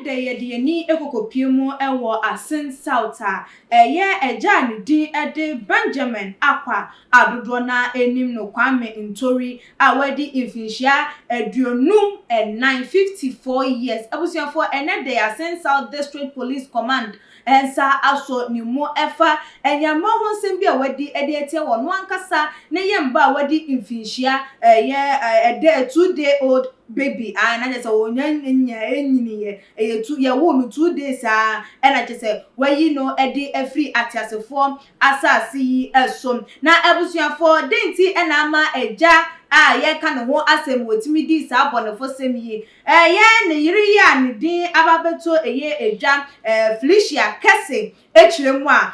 Ɛnnɛ da yi yɛde yɛn ani kɔkɔpue mu wɔ Assin South a ɛyɛ agya a ne din de Benjamin Akwa a dodoɔ no ara nim no Kwame Ntori a wadi mfinhyia 54, 54 years. Abusuafoɔ, ɛnnɛ da yi Assin South District Police Command nsa asɔ ne mu ɛfa nneɛma ho nsɛm bi a wadi de atia wɔn ankasa ne yɛn ba a wadi mfinhyia ɛyɛ ɛdɛ 2 day old baby a na kyerɛ sɛ wɔnya nya ɛnyiniiɛ, ɛyɛ two, yɛwoo no 2 days a ɛna kyerɛ sɛ wayi no de afiri ateasefoɔ asase yi so. Na abusuafoɔ, den ti ɛna ama agya a yɛka ne ho asɛm wɔtumi di saa bɔnefosɛm yi? Ɛyɛ ne yere yi a ne din aba bɛto ɛyɛ edwa, Felicia Kɛse, ekyirɛ mu a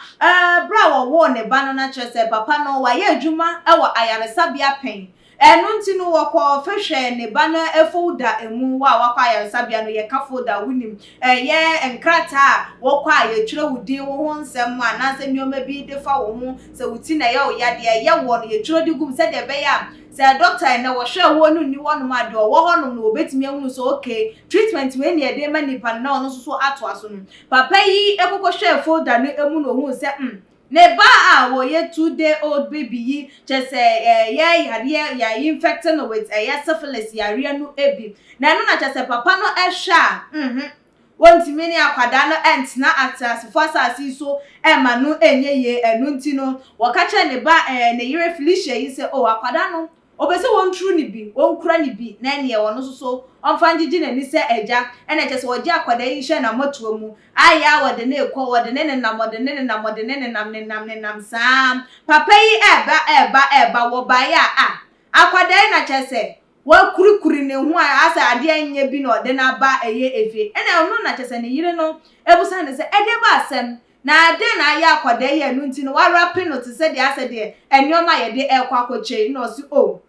bere a wɔwoo ne ba no, na kyerɛ sɛ papa no wayɛ adwuma ɛwɔ ayaresabea pɛn. Ɛno nti no wɔkɔ fɛhwɛ ne ba no folder emu wɔ a wakɔ ayaresabea no. Yɛka folder, wonim, ɛyɛ nkrataa a wɔkɔ a yɛtwerɛ wo din, wo ho nsɛm anaasɛ nneɛma bi de fa wo ho, sɛ wo ti na ɛyɛ wo yadeɛ ɛyɛ wɔ no, yɛtwerɛ de gum sɛdeɛ ɛbɛyɛ a sɛ doctor ɛnɛ wɔhwɛ wo no nni hɔnom a, deɛ ɔwɔ hɔnom no wɔbɛtumi ahunu sɛ okay, treatment wei ne yɛde ma nipa no, na ɔno nso so atoa so no. Papa yi ekokɔ hwɛ folder no emu na ohun sɛ ne ba a wɔyɛ 2 day old baby yi, kyɛ sɛ ɛyɛ yareɛ yɛ infect no with ɛyɛ syphilis yareɛ no ebi. Na ɛno na kyɛ sɛ papa no ɛhwɛ a wɔntumi ne akwadaa no ɛntena ateasefo asase yi so ɛma no ɛnyɛ yie. Ɛno nti no wɔka kyerɛ ne ba ne yere Felicia yi sɛ o akwadaa no obɛsɛ wɔnturu ne bi, wɔnkura ne bi, na ɛneɛ wɔn nso so ɔmfa ngyegye n'ani sɛ agya. Ɛna kyɛ sɛ wɔgye akwadaa yi hyɛ n'amɔtoa mu ayɛ a wɔde ne kɔ, wɔde ne nenam, wɔde ne nenam, wɔde ne nenam, nenam, nenam saa. Papa yi ɛɛba, ɛɛba, ɛɛba, wɔbaeɛ a akwadaa yi na kyerɛ sɛ wakurikuri ne ho a asɛ adeɛ nyɛ bi na ɔde n'aba ɛyɛ efie. Ɛna ɔno na kyerɛ sɛ ne yere no ebusa ne sɛ ɛdeɛ ba asɛm na adeɛ na ayɛ akwadaa yi ɛno nti no warape no te sɛ deɛ asɛ deɛ nneɛma a yɛde ɛkɔ akɔkyɛ. Na ɔsi o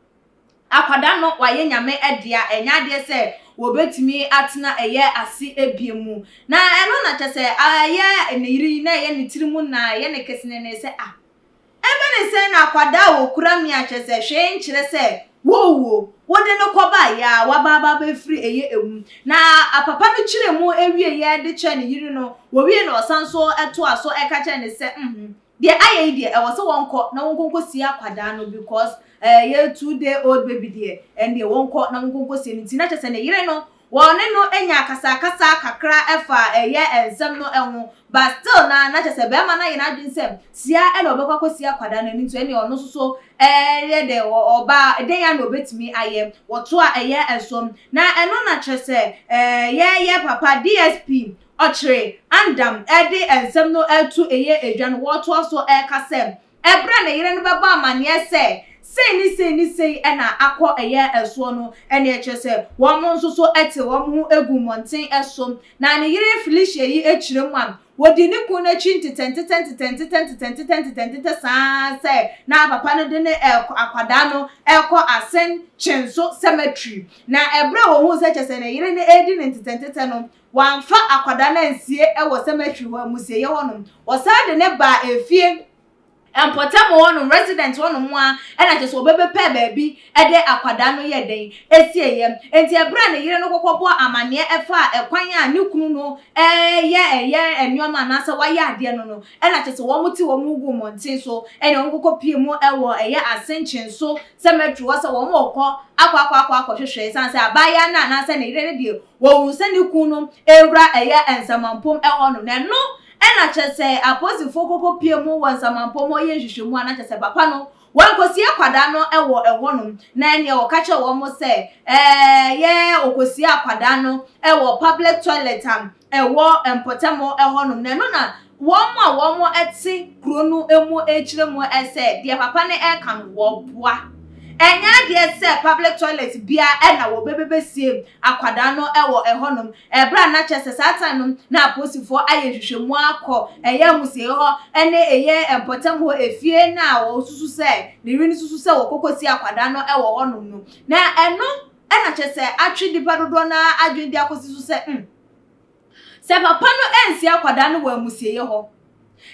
akwadaa no wayɛ Nyame ɛdea, ɛnyɛ adeɛ sɛ wɔbɛtumi atena ɛyɛ ase ebie mu. Na ɛno na kyerɛ sɛ ɛyɛ ne yere yi na ɛyɛ ne tiri mu na ɛyɛ ne kɛse sɛ ah, ɛbɛ ne sɛ na akwadaa a wɔkura mi a kyerɛ sɛ hwee nkyerɛ sɛ wɔwuo wode no kɔba yɛ a waba aba bɛfiri ɛyɛ ewu. Na apapa no kyerɛ mu ewie yɛ de kyerɛ ne yere no, wɔwie na ɔsan so ɛtoa so ɛka kyerɛ ne sɛ deɛ ayɛ yi deɛ, ɛwɔ sɛ wɔnkɔ na wɔnkɔnkɔ sie akwadaa no because ɛyɛ 2 day old baby deɛ, ɛndeɛ wɔnkɔ na wɔnkɔnkɔ sie no. Nti na kyerɛ sɛ ne yere no wɔne no anya akasakasa kakra ɛfa ɛyɛ nsɛm no ɛho, but still na kyerɛ sɛ bɛrima no ayɛ n'adwene sɛ sia ɛna ɔbɛkɔ akɔsi akwadaa no ani. Nti ɛne ɔno nso so ɛyɛ dɛ ɔbaa ɛdɛn ya na ɔbɛtumi ayɛ wɔto a ɛyɛ ɛsom. Na ɛno na kyerɛ sɛ ɛyɛ yɛ papa DSP ɔkyerɛ andam ɛde nsɛm no ɛto ɛyɛ edwa no, wɔtoa so ɛka sɛ ɛbrɛ ne yere no bɛbɔ amanneɛ sɛ sei ne sei ne sei ɛna akɔ ɛyɛ ɛsoɔ no, ɛne ɛkyerɛ sɛ wɔn nso so ɛte wɔn ho egu mmɔnten ɛso. Na ne yere Felicia yi akyerɛ mu a wɔdi ne kun n'akyi ntetɛ ntetɛ ntetɛ ntetɛ ntetɛ ntetɛ ntetɛ saa sɛ na papa no de ne ɛkɔ akwadaa no ɛkɔ Assin Kyɛnso Cemetery. Na ɛbrɛ a wɔn ho sɛ kyerɛ sɛ ne yere no edi ne ntetɛ ntetɛ no, wɔamfa akwadaa no ansie ɛwɔ cemetery hɔ, amusieɛ hɔnom. Wɔsan de ne ba efie mpɔtam hɔnom, resident hɔnom a ɛna kyerɛ sɛ wɔbɛbɛpɛ baabi ɛde akwadaa no yɛ den esie yɛ. Nti ɛberɛ a ne yere no kɔkɔ bɔ amanneɛ ɛfa ɛkwan a ne kunu no ɛyɛ nneɛma anaasɛ wayɛ adeɛ no, ɛna kyerɛ sɛ wɔn te wɔn gu mmɔnten so, ɛna wɔn kɔkɔ pie mu ɛwɔ ɛyɛ Assin Kyɛnso Cemetery hɔ sɛ wɔn kɔ akɔ akɔhwehwɛ, ɛsan sɛ abaayewa no anaasɛ ne yere no deɛ, wɔn sɛ ne kunu no ewura ɛyɛ nsamampom ɛhɔ no. Na ɛno ɛna kyerɛ sɛ apolisifoɔ kɔkɔ pie mu wɔ nsamampom hɔ yɛ nhwehwɛmu a, na kyerɛ sɛ papa no wɔnkɔsie akwadaa no wɔ ɛhɔnom. Na ɛneɛ wɔka kyerɛ wɔn sɛ yɛ ɔkɔsie akwadaa no wɔ public toilet a ɛwɔ mpɔtam ɛhɔnom. Na ɛno na wɔn a wɔn te kuro no mu akyerɛ mu sɛ deɛ papa no ɛka no wɔboa, ɛnyɛ adeɛ sɛ public toilet bia ɛna wɔbɛbɛbɛsie akwadaa no wɔ ɛhɔnom. Ɛberɛ a na kyerɛ sɛ saa time no na apolisifoɔ ayɛ nhwehwɛmu akɔ ɛyɛ amusie hɔ ɛne ɛyɛ mpɔtam hɔ efie na wɔsusu sɛ ne yere no susu sɛ wɔkɔkɔ si akwadaa no wɔ hɔnom no. Na ɛno ɛna kyerɛ sɛ atwe nipa dodoɔ naa adwene de akɔsi so sɛ sɛ papa no ɛnsi akwadaa no wɔ amusieɛ hɔ.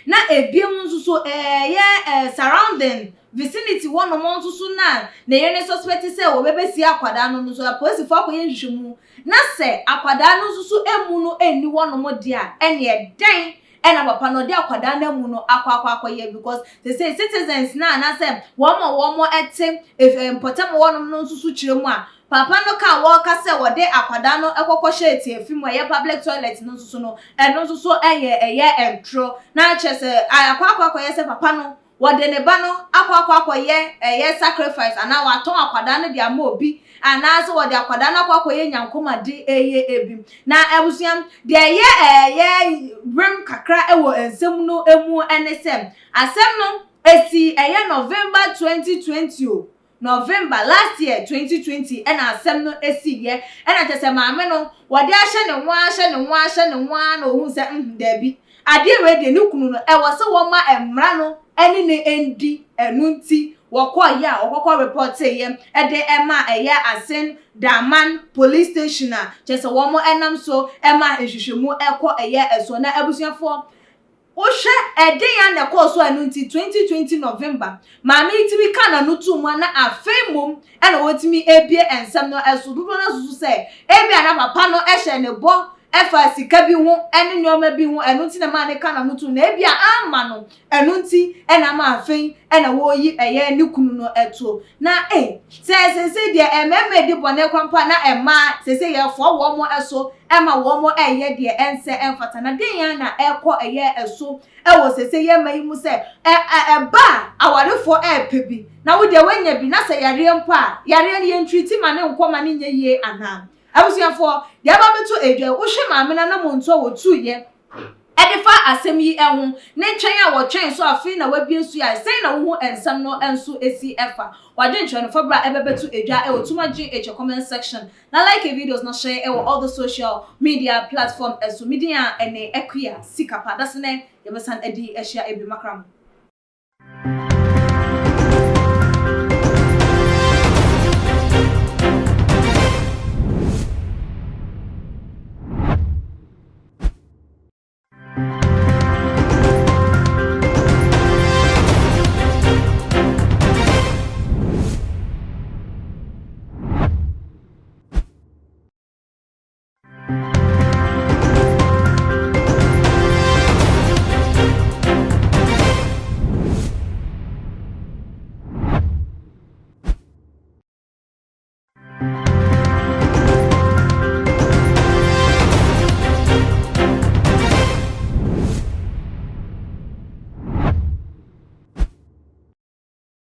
Na ebinom nso so ɛyɛ surrounding vicinity hɔnom nso so na ne yere no suspect sɛ wɔbɛbɛsie akwadaa no no so, apolisifoɔ akɔyɛ nhwehwɛmu na sɛ akwadaa no nso so emu no nni hɔnom deɛ a, ɛneɛ dɛn ɛna papa no ɔde akwadaa no amu no akɔ akɔyɛ? Because sese citizens na anaasɛ wɔn a wɔn ɛte mpɔtam hɔnom no nso so kyerɛ mu a, papa no ka wɔka sɛ wɔde akwadaa no ɛkɔkɔ hyɛ etiafi mu a ɛyɛ public toilet no nso so no, ɛno nso so ɛyɛ ntoro. Na kyerɛ sɛ akɔ akɔyɛ sɛ papa no wɔde ne ba no akɔ akɔyɛ ɛyɛ sacrifice, anaa watɔn akwadaa no de ama obi, anaasɛ wɔde akwadaa no akɔ akɔyɛ nyankomade ɛyɛ ebi. Na abusua, deɛ ɛyɛ rem kakra ɛwɔ nsɛm no emu ɛne sɛ asɛm no esi ɛyɛ November 2020 o, November last year 2020 ɛna asɛm no esi yɛ. Ɛna kyerɛ sɛ maame no wɔde ahyɛ ne ho, ahyɛ ne ho, ahyɛ ne ho ara na ohun sɛ daabi, adeɛ wei deɛ, ne kunu no ɛwɔ sɛ wɔma mmara no ɛne ne ndi. Ɛno nti wɔkɔɔ yɛ a wɔkɔkɔ report yɛ ɛde ɛma ɛyɛ Assin Daman Police Station a kyerɛ sɛ wɔn ɛnam so ɛma nhwehwɛmu ɛkɔ ɛyɛ ɛso. Na abusuafoɔ, wohwɛ ɛden ya na ɛkɔɔ so a, ɛno nti 2020 November maame yi tumi ka n'ano to mu a, na afei mmom ɛna wɔtumi ebie nsɛm no ɛso. Dodoɔ no soso sɛ ebi a na papa no ɛhyɛ ne bɔ ɛfa sika bi ho ɛne nneɛma bi ho, ɛno nti na maa ne ka n'ano to, na ebi a ama no, ɛno nti ɛna ama afei ɛna wɔreyi ɛyɛ ne kunu no ɛto. Na sɛ sese deɛ mmarima edi bɔne kwan na mmaa sese yɛfoɔ wɔn ɛso ɛma wɔn ɛyɛ deɛ ɛnsɛ ɛmfata. Na den ya na ɛkɔ ɛyɛ ɛso ɛwɔ sese yɛ mma yi mu sɛ ɛ ɛ ɛba a awarefoɔ ɛɛpɛ bi na wo deɛ wanya bi, na sɛ yareɛ mpo a, yareɛ no yɛn treat ma ne nkɔ ma ne nyɛ yie anaa? Abusuafoɔ, deɛ aba bɛto edwa, wohwɛ maame no anam nto a wɔtu yɛ ɛde fa asɛm yi ho ne twɛn a wɔtwɛn so, afei na wabie so a, sɛn na wohu nsɛm no nso esi ɛfa wadwentwɛn no fabra ɛbɛbɛto edwa ɛwɔ Tuma GH comment section, na like videos na share ɛwɔ all the social media platform ɛso. Media ɛne Akua Sikapa dasene, yɛbɛsan ɛdi ahyia ebi makram.